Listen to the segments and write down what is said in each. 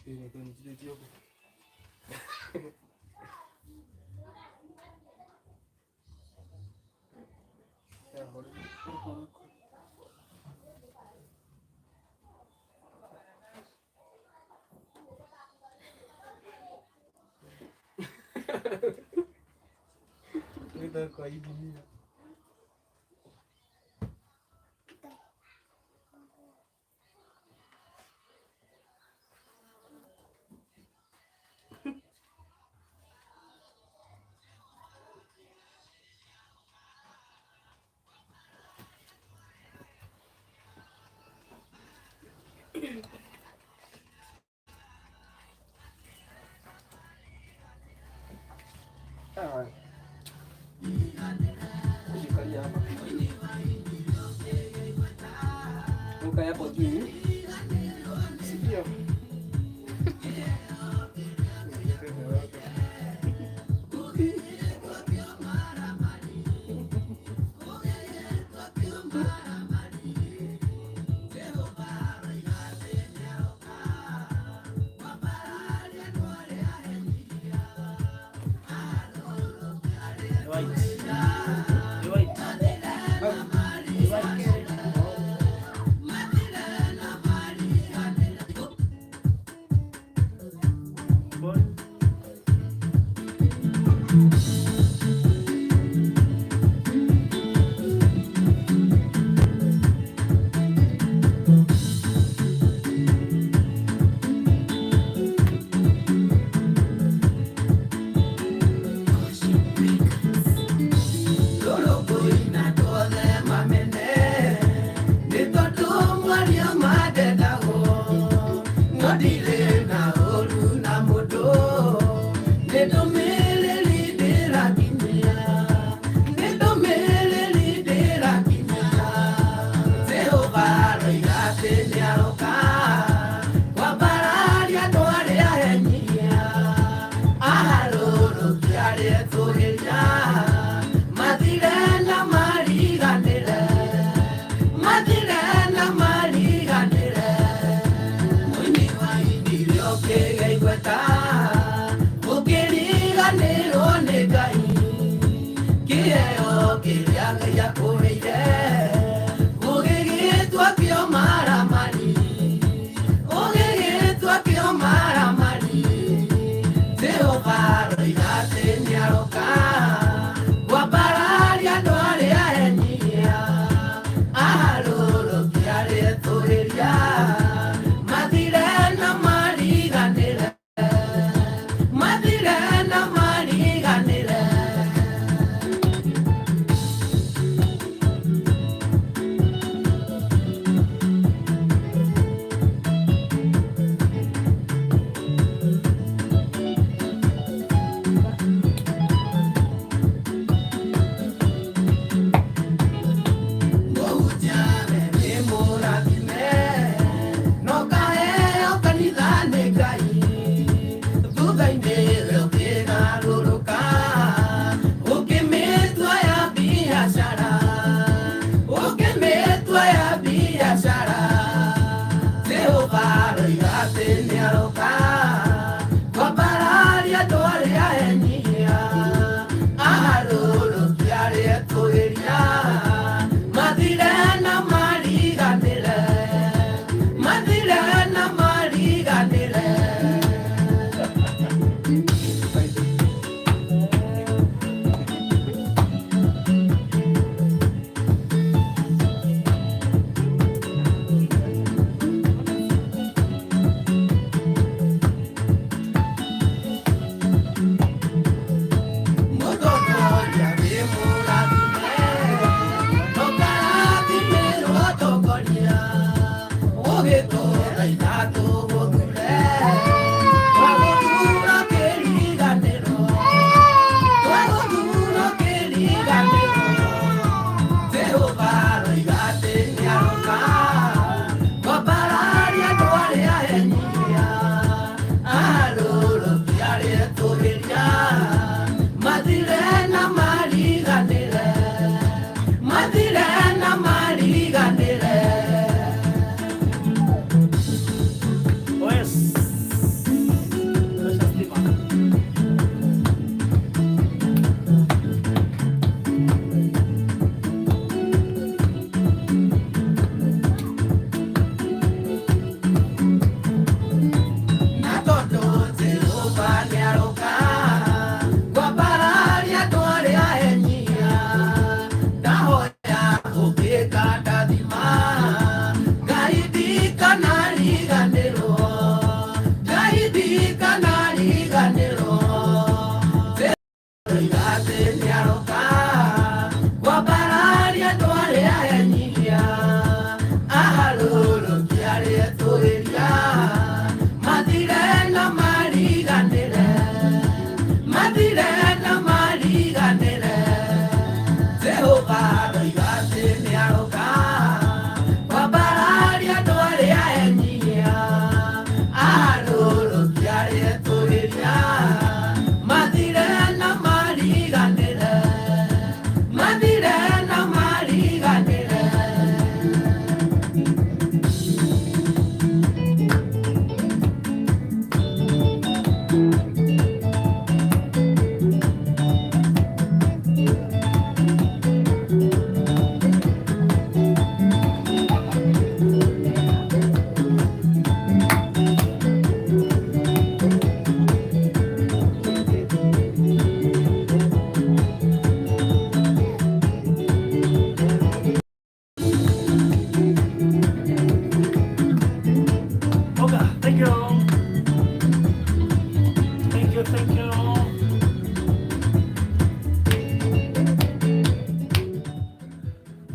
Nyitithĩtie ũguo. Kwa hii dunia. Ukae hapo juu. Sikia. White. White. White.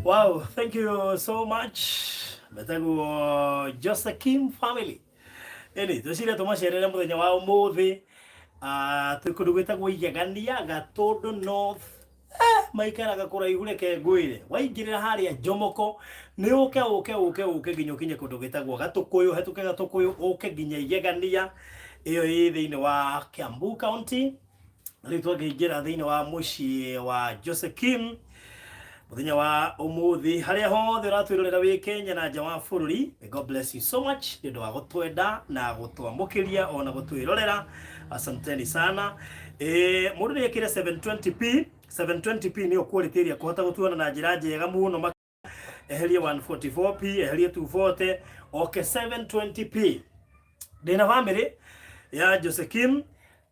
Wow, thank you so much. Metagwo Josephine family. Ĩni, twĩciria tũmacerere mũthenya wa ũmũthĩ. Ah, twĩ kũndũ gwĩtagwo Igegania, Gatũndũ North. Maikaraga kũraihu, reke ngwĩre. Waingĩrĩra harĩa Njomoko, nĩ ũke ũke ũke ũke nginya ũkinye kũndũ gwĩtagwo Gatũkũyũ, hetũke Gatũkũyũ, ũke nginya Igegania. Ĩyo ĩ thĩinĩ wa Kiambu County. Rĩu twakĩingĩra thĩinĩ wa mũciĩ wa Josephine muthenya wa umuthi haria hothe uratwirorera wi Kenya na nja wa bururi. May God bless you so much nĩ ũndũ wa gũtwenda na gũtwamũkĩria ona gũtwĩrorera, asanteni sana. Mũndũ nĩ ekĩre 720p. 720p nĩyo quality ĩrĩa kũhota gũtuona na njĩra njega mũno. Eherie 144p, eherie 240, oke 720p. Ndĩna family ya Josephine,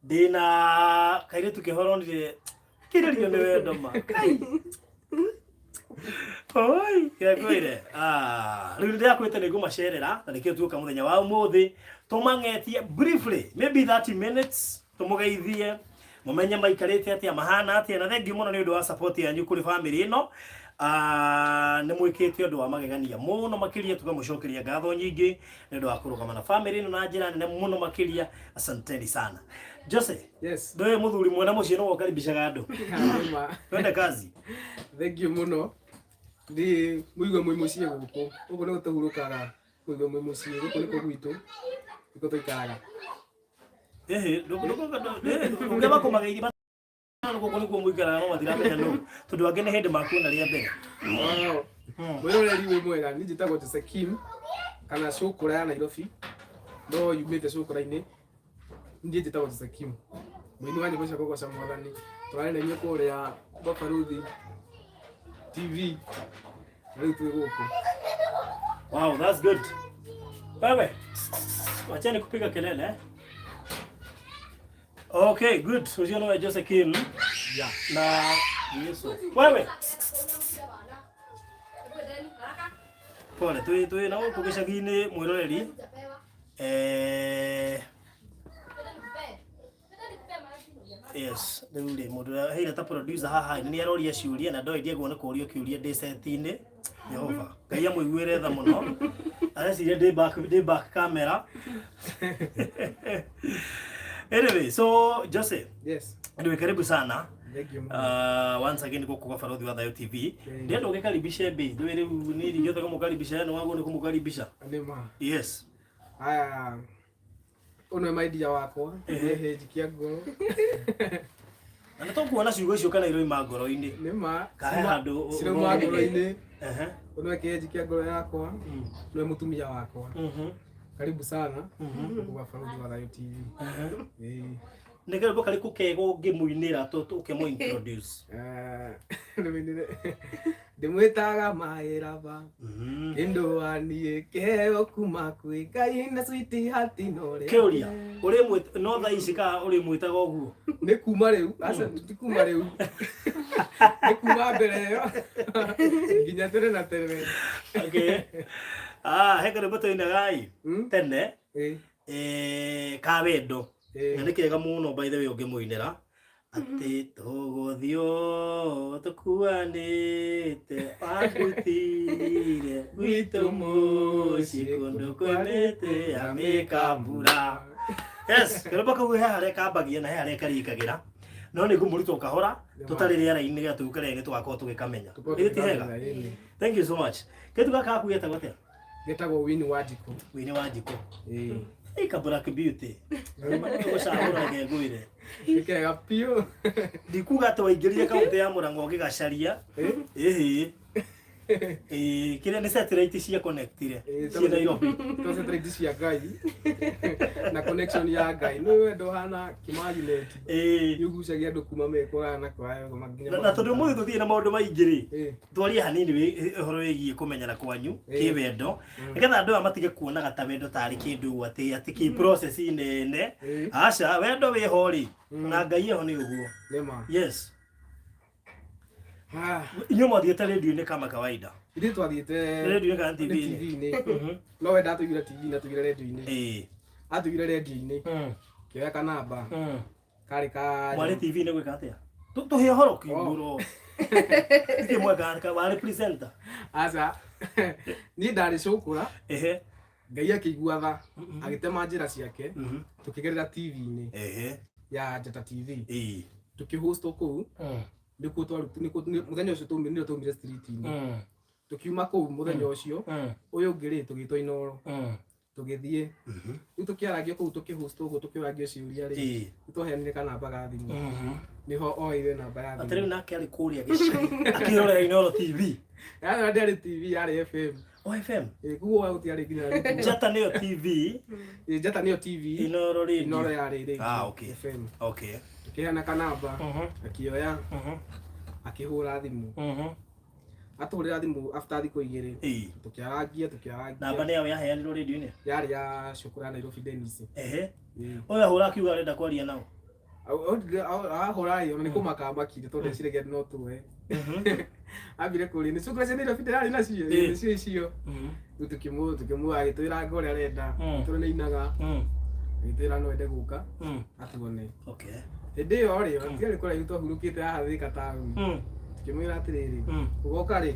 ndĩna kairĩtu kehoronire kirĩrio nĩ wendo ma Kai. Oi, kekwĩre. Ah, rĩu ndĩrakwĩte nĩ ngũmacerera na nĩkĩo tuoka mũthenya wa ũmũthĩ tũmang'etie briefly, maybe 30 minutes, tũmũgeithie mũmenye maikarĩte atĩa, mahana atĩa, na thengiũ mũno nĩ ũndũ wa support yanyu kũrĩ family ĩno. Ah, nĩ mwĩkĩte ũndũ wa magegania mũno makĩria, tũkamũcokeria ngatho nyingĩ nĩ ũndũ wa kũrũgama na family ĩno na njĩra nene mũno makĩria. Asanteni sana. Jose. Yes. Ndũĩ mũthuri mwena mũciĩ no ũkaribishaga andũ. Nĩma. Twende kazi. Thank you mũno. Ndi mũigue mwĩ mũciĩ gũkũ. Gũkũ nĩguo tũhurũkaga. Mũigue mwĩ mũciĩ. Gũkũ nĩkuo gwitũ. Nĩkuo tũikaraga. Ĩhĩ, ũngĩamba kũmageithia gũkũ nĩkuo mũikaraga no matiramenya nũ, tondũ angĩ nĩ hĩndĩ makuona rĩa mbere. Wow. Mwĩroreri wĩ mwega, niĩ njĩtagwo Josephine kana Cũkũra ya Nairobi. No yumĩte Cũkũra-inĩ. Niĩ njĩtagwo Josephine. Mũini wa nyĩmbo cia kũgoca Mwathani. Tũrarĩ na inyuĩ kũrĩa Babaruthi TV. Na rĩu twĩ gũkũ. Wow, that's good. Wewe, wacheni kupiga kelele, eh? Okay, good. Ũcio nĩwe Josephine na Yesu. Wewe. Pole, twĩ na gũkũ gĩcagi-inĩ mwĩroreri. Yes, rĩu rĩ mũndũ ũrĩa heire ta producer haha nĩ aroria ciũria na ndoĩ ndiagwo nĩ kũrio kĩũria ndĩ set-inĩ. Jehova, Ngai amũiguĩre tha mũno. Areciria ndĩ back camera. Anyway, so Jose, anyway, karibu sana. Thank you. Once again gũkũ gwa Barothi wa Thayo TV. Ndĩrenda ũgĩkaribishe mbi. Ndũĩ rĩu niĩ ndingĩhota kũmũkaribisha, nĩ wagwo nĩ kũmũkaribisha. Nĩma. Yes. Haya. Ũno nĩ idea wakwa. Nĩ njikia ngoro. Na nĩ tũkuona ciugo icio kana iroima ngoro-inĩ. Nĩma. Kahe handũ Cirauma ngoro-inĩ. Ũno njikia ngoro yakwa. Nĩwe mũtumia wakwa. Karibu sana. Gũkũ gwa Barothi wa Thayo TV. Nĩ karwĩmbo karĩkũ kega ũngĩmũinĩra ũkĩmũ introduce? Ndĩmũinĩre. Ndĩmwĩtaga maĩraba. Kĩndũ waniĩ kĩheo kuma kwĩ Ngai na sweetheart no rĩ. Kĩũria, ũrĩmwĩ no thaa ici kana ũrĩmwĩtaga ũguo? Nĩ kuma rĩu, aca ti kuma rĩu. Nĩ kuma mbere ĩyo nginya tene na tene. Okay. Ah, he karwĩmbo twainaga tene ka wendo. Na nĩ kega mũno, by the way, ũngĩmũinĩra atĩ tũgũthiĩ tũkuanĩte wangutire gwitũ mũciĩ kũndũ kwĩ mĩtĩ ya mĩkambura. Yes, karwĩmbo kau he harĩa kambagia na he harĩa karĩkagĩra, no nĩ ngũmũrutwo kahora tũtarĩ rĩera-inĩ gĩa tũke rĩera-inĩ tũgakorwo tũgĩkamenya. Githĩ ti hega? Thank you so much. Kĩtu gaka gaku getagwo atĩa? Getagwo Winnie Wanjikũ. Winnie Wanjikũ. Ĩka Black Beauty gũcagũra, reke ngwĩre. Nĩ kega biũ. Ndikuga atĩ waingĩrire kaũntĩ ya Mũrang'a ũgĩgacaria. Ĩhĩ, ĩĩ, kĩrĩa nĩ satellite cia connectire ciĩ Nairobi. To satellite cia Ngai na connection ya Ngai nĩ wendo hana kĩmaginet. Nĩ ũgucagia andũ kuma me kũraya na kũraya nginya Na tondũ ũmũthĩ tũthiĩ na maũndũ maingĩ rĩ, twarie hanini ũhoro wĩgiĩ kũmenyana kwanyu kĩwendo, nĩgetha andũ aya matige kuonaga ta wendo tarĩ kĩndũ atĩ kĩ process nene. Aca, wendo wĩho rĩ, na Ngai eho nĩ ũguo. Nĩma. Yes. Inyuĩ mwathiĩte radio-inĩ kama kawaida? Ithuĩ twathiĩte Radio-inĩ kana nĩ TV-inĩ? TV-inĩ. No we ndatũigire TV-inĩ, atũigire radio-inĩ. Atũigire radio-inĩ, kĩoya kanamba karĩ ka Mwarĩ TV-inĩ gwĩka atĩa? Tũhe ũhoro kiumbũro. Nĩkĩ mwega warĩ presenter? Aca, niĩ ndarĩ cũkũra. Ehe. Ngai akĩigua tha, agĩtema njĩra ciake, tũkĩgerera TV-inĩ ya Njata TV. Tũkĩhostwo kũu, nĩkuo nĩkuo mũthenya ũcio twaumire, nĩrĩo twaumire street-inĩ. Tũkiuma kũu mũthenya ũcio, ũyũ ũngĩ rĩ, tũgĩtwo Inooro. Tũgĩthiĩ. Rĩu tũkĩarangio kũu, tũkĩhostwo ũguo, tũkĩũrangio ciũria rĩ, nĩ twaheanire kanamba ga thimũ. Nĩho oire namba ya Atĩ rĩu thimũ. Nake arĩ kũrĩa gĩcagi akĩrorera Inooro TV. Yarĩ ndĩarĩ TV, yarĩ FM. O FM. Ĩ, koguo gũtiarĩ nginya thitima. Njata nĩyo TV. Ĩ, Njata nĩyo TV. Inooro radio. Inooro yarĩ radio. Ah, okay. FM. Okay. Tũkĩheana kanamba, akĩoya, akĩhũra thimũ. Atũhũrĩra thimũ after thikũ 2. Tũkĩarangia, tũkĩarangia. Namba nĩ yawe yaheanirwo radio-inĩ? Yarĩ ya Cukura Nairobi Dennis. Ehe. Ĩ. Ũyũ ahũra akiuga arenda kwaria nao. Ahũra ĩ, ona nĩ kũmaka amakire tondũ eciragia no tuoe. Ambire kũria nĩ cukura cia Nairobi ndĩrarĩ nacio? Ĩ, nĩcio icio. Rĩu tũkĩmũ agĩtwĩra anga ũrĩa arenda. Tondũ nĩ ainaga. Agĩtwĩra no ende gũka atuone. Okay. Hĩndĩ ĩyo rĩ, ona tiarĩ kũraihu twahurũkĩte haha Thika taũni. Tũkĩmwĩra atĩrĩrĩ, ũgoka rĩ?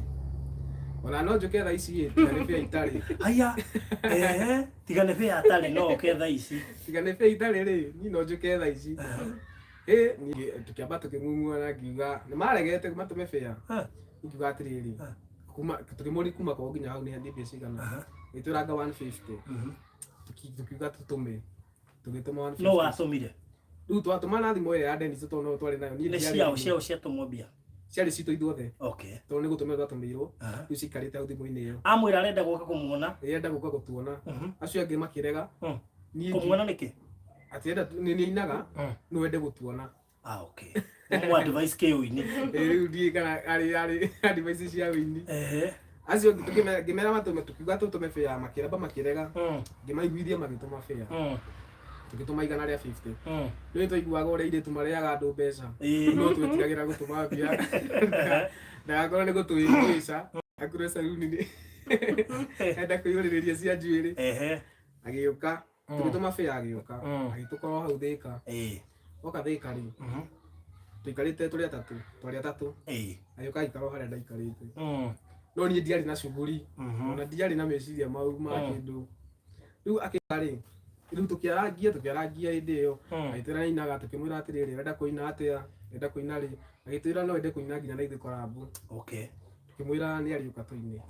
Ona no njũke thaa ici ĩ, tiga nĩ bĩa itarĩ. Haya. Ehe, tiga nĩ bĩa atarĩ no oke thaa ici. Tiga nĩ bĩa itarĩ rĩ, niĩ no njũke thaa ici. Ĩ, niĩ tũkĩamba tũkĩng'ung'uana ngiuga, nĩ maregete matũme bĩa. Ngiuga atĩrĩrĩ, kuma tũkĩmũria kuma kwao nginya hau nĩ mbia cigana. Ĩtwĩranga 150. Tukiuga tũtũme. Tũgĩtũma 150. No watũmire? Rĩu twatũma na thimũ ĩrĩa ya Dennis tondũ no twarĩ nayo. Niĩ Nĩ ndiarĩ ciao thimũ. Ciao ciatũmwo mbia? Ciarĩ citũ ithuothe. Okay. Tondũ nĩ gũtũmĩrwo twatũmĩirwo. Rĩu cikarĩte hau thimũ-inĩ ĩyo. Amwĩra arenda gũka kũmuona? Ĩrenda gũka gũtuona. Acio angĩ makĩrega. Niĩ Kũmuona nĩkĩ? Atĩ enda nĩ ainaga, no ende gũtuona. Ah, okay. Mũmũ advice kĩ ũini? Ĩ, rĩu ndiũĩ kana arĩ advice cia ũini. Ehe. Acio angĩ ngĩmera matũme, tũkiuga tũtũme bĩa, makĩramba makĩrega. Ngĩmaiguithia magĩtũma bĩa. Tũgĩtũma 150. Rĩu twaiguaga ũrĩa airĩtu marĩaga andũ mbeca. No twetigagĩra gũtũma mbia. Ndagakorwo nĩ gũtũĩca. Akurwe saruni nĩ. Enda kwĩyũrĩrĩria cia njuĩrĩ. Ehe. Agĩũka. Tũgĩtũma bĩa agĩũka. Agĩtũkorwo hau Thika. Oka Thika rĩ. Tũikarĩte tũrĩ atatũ. Twarĩ atatũ. Agĩũka agĩikara o harĩa ndaikarĩte. No niĩ ndiarĩ na shughuli. Ona ndiarĩ na meciria mau ma kĩndũ. Rĩu akĩũka rĩ, rĩu tũkĩarangia hĩndĩ ĩyo. Agĩtwĩra nĩainaga, tũkĩmwĩra atĩrĩrĩ, ũrenda kũina atĩa? Ũrenda kũina rĩ? Agĩtwĩra no ende kũina nginya na ithuĩ korabu. Okay. Tũkĩmwĩra nĩ arĩũka tũine.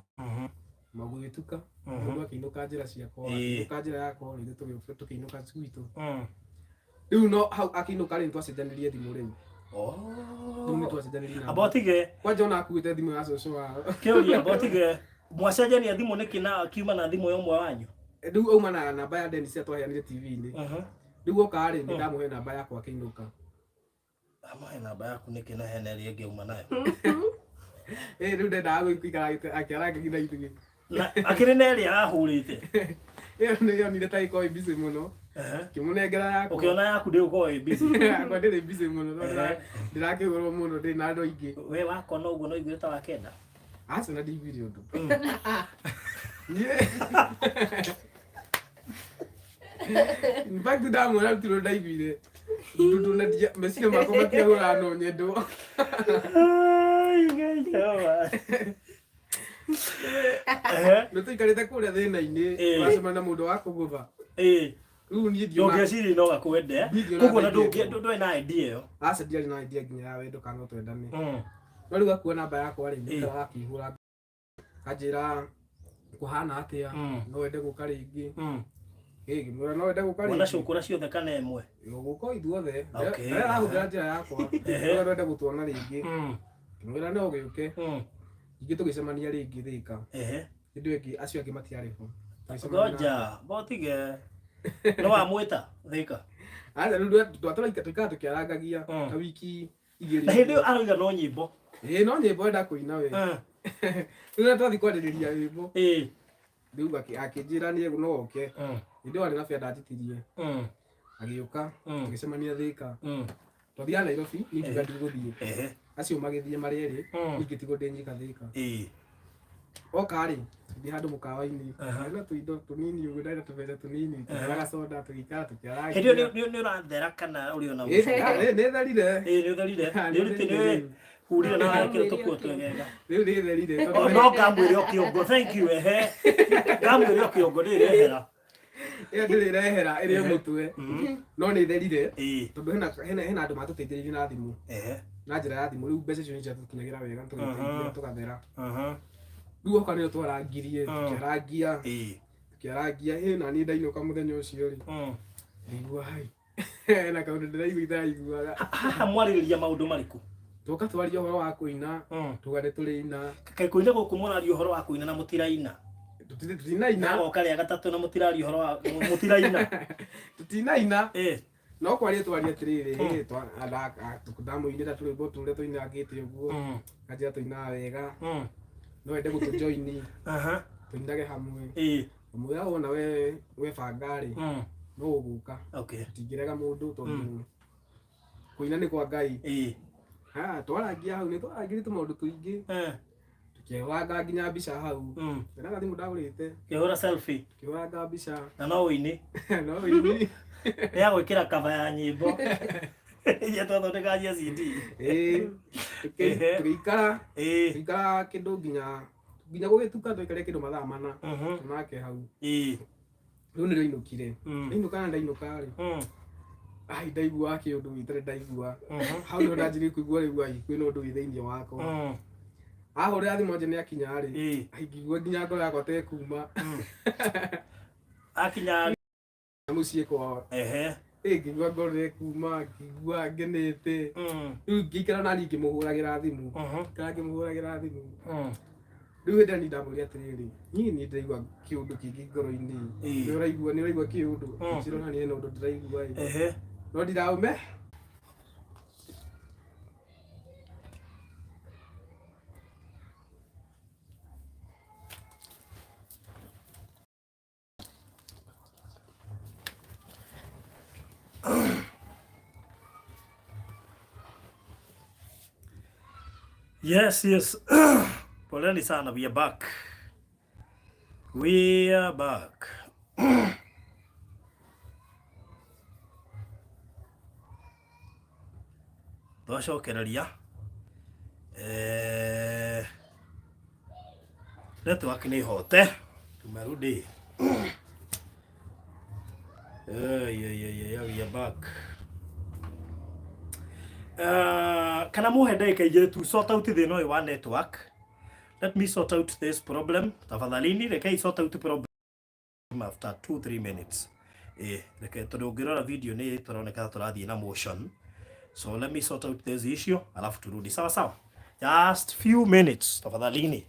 Magũgĩtuka, mũndũ akĩinũka njĩra ciakwa, akĩinũka njĩra yakwa, na ithuĩ tũkĩinũka gwitũ. Rĩu no hau akĩinũka rĩ, nĩtwacenjanirie thimũ rĩu. Rĩu nĩtwacenjanirie namba. Amba ũtige. Kwanja ona akuĩte thimũ ya cũcũ wao. Kĩũria, amba ũtige. Mwacenjania thimũ nĩkĩ na akiuma na thimũ ya ũmwe wanyu? Rĩu auma na namba ya Dennis ĩrĩa twaheanire TV-inĩ. Rĩu oka rĩ, nĩ ndamũhe namba yakwa akĩinũka. Amũhe namba yaku nĩkĩ na hena ĩrĩa ĩngĩ auma nayo? Ĩ, rĩu ndendaga gũikara akĩarangia nginya ithuĩ. Na akĩrĩ na ĩrĩa ahũrĩte. Ĩyo nĩ yonire ta ĩkorwo ĩ busy mũno. Ngĩmũnengera yakwa. Ũkĩona yaku ndĩgũkorwo ĩ busy. Yakwa ndĩrĩ busy mũno, tondũ ndĩrakĩhũrwo mũno, ndĩrĩ na andũ aingĩ. We wakwa no ũguo no iguire ta wakenda? Aca, na ndiguire ũndũ. Niĩ in fact ndamwĩra rutirwo ndaiguire. Ndundu na ndia, meciria makwa matiahũraga no nyendwo. Ai, Ngai Jehova. Nĩ tũikarĩte kũrĩa thĩna-inĩ, wacemania na mũndũ wa kũgũtha. Rĩu niĩ ndiona Ndũngĩeciria no gakwende. Niĩ ndiona Koguo na ta ingĩendwo. ndũrĩ na idea ĩyo. Aca, ndiarĩ na idea nginya ya wendo kana no twendane. No rĩu akua namba yakwa rĩ, nĩikaraga akĩhũra. Anjĩra kũhana atĩa, no wende gũka rĩngĩ. Ĩ, ngĩmwĩra no wende gũka Mwana rĩngĩ. cũkũra ciothe kana ĩmwe? Gũka ithuothe. Okay. Ndĩrĩa arahũthĩra njĩra yakwa. No wende gũtuona rĩngĩ. Ngĩmwĩra no ũgĩũke. Ningĩ tũgĩcemania rĩngĩ Thika. Hĩndĩ ĩyo ĩngĩ acio angĩ matiarĩ ho. Tũgĩcemania Ngoja, botige. No wamwĩta Thika? Aca, rĩu tũikaraga tũkĩarangagia ta wiki igĩrĩ. Na hĩndĩ ĩyo arauga no nyĩmbo. Ĩ, no nyĩmbo enda kũina we. Rĩu rĩrĩa twathiĩ kwarĩrĩria rwĩmbo. Rĩu akĩnjĩra nĩ no oke. Hĩndĩ ĩyo arĩ na bĩa ndanjĩtirie. Agĩũka, tũgĩcemania Thika. Twathiaga Nairobi, niĩ ngiuga ndigũthiĩ. Acio magĩthiĩ marĩ erĩ, niĩ ngĩtigwo ndĩ nyika Thika. Oka rĩ, tũgĩthiĩ handũ mũkawa-inĩ. Na tũindo tũnini ũguo, ndarĩ na tũbeca tũnini, tũkĩgũra soda, tũgĩikara tũkĩarangia. Hĩndĩ ĩyo nĩ ũrathera kana ũrĩ ona Ĩ, nĩ therire. Ĩ, nĩ ũtherire. Ha, Nĩ nĩ ũrutĩte therire rĩu. Hurire na wekĩra tũkuo twegega. Rĩu nĩ therire. Oh, no ngamwĩre o kĩongo, thank you, ehe. Ngamwĩre o kĩongo ndĩrehera. Ĩyo ndĩrĩ ĩrehera ĩrĩ o mũtwe. No nĩ therire. Ĩĩ. Tondũ hena andũ matũteithĩrĩirie na thimũ. Ehe. Na njĩra ya thimũ rĩu mbeca icio nĩ ciatũkinyagĩra wega tũgĩteithia tũgathera. Aha. Rĩu oka nĩyo twarangirie, tũkĩarangia, Ĩĩ. tũkĩarangia, ĩ na niĩ ndainũka mũthenya ũcio rĩ. Ndaigua hai. Na kaũndũ ndĩraigua itaraiguaga. Haha mwarĩrĩria maũndũ marĩkũ? Twoka twaria ũhoro wa kũina, tuga nĩ tũrĩina. Kaĩ kũina gũkũ mũraria ũhoro wa kũina na mũtiraina? Tutinaina. Agoka rĩa gatatũ na mũtiraria ũhoro wa mũtiraina. Tutinaina. Eh. No kwaria twaria atĩrĩrĩ, ndamũinĩra tũrwĩmbo tũrĩa tũinangĩte ũguo, anjĩra tũinaga wega, no ende gũtũjoini, tũinage hamwe. Ngĩmwĩra wona we webanga rĩ, no ũgũka. Tũtingĩrega mũndũ tondũ kũina nĩ kwa Ngai. Ha, twarangia hau nĩ twarangirie tũmaũndũ tũingĩ. Tukĩhũranga nginya mbica hau. Ndĩna gathimũ ndagũrĩte. Kĩhũra selfie. Tukĩhũranga mbica. Na no ũini. No ũini. Nĩ ya gwĩkĩra cover ya nyĩmbo. Iria twathondekaga cia CD. Ĩĩ. Tũgĩikara. Tũgĩikara kĩndũ nginya nginya gũgĩtuka twaikarire kĩndũ mathaa mana. Nake hau. Rĩu nĩrĩo ainũkire. Ndainũka na ndainũka rĩ. Ai ndaigua kĩũndũ itarĩ ndaigua. Hau nĩho ndanjirie kũigua rĩu ai kwĩna ũndũ wĩ thĩinĩ wakwa. Ahũrĩra thimũ nje nĩakinya rĩ. Ai ngĩigua nginya ngoro yakwa ta ĩkuma. Akinya mũciĩ kwao. Ehe. Ĩ ngĩigua ngoro ĩkuma, ngĩigua ngenete. Rĩu ngĩikara nani ngĩmũhũragĩra thimũ. Ngĩikara ngĩmũhũragĩra thimũ. Rĩu hĩndĩ ĩyo niĩ ndamwĩrire atĩrĩrĩ, niĩ nĩ ndĩraigua kĩũndũ kĩngĩ ngoro-inĩ. Nĩ ũraigua, nĩ ũraigua kĩũndũ? Njĩra ona niĩ hena ũndũ ndĩraigua ĩ. No ndiraume. Yes, yes. Poleni sana, we are back. We are back. Twacokereria. Eh, network nĩ hote. Tumerudi. Yeah, yeah, yeah, yeah, we are back. Kana muhe ndagĩka igĩrĩ tu sort out thĩna ũyũ wa network. Let me sort out this problem. Tafadhalini, rekei sort out problem after 2-3 minutes. Reke tondũ ũngĩrora video nĩ tũroneka tũrathiĩ na motion. So let me sort out this issue, alafu turudi. Sawa sawa. Just few minutes, tafadhalini.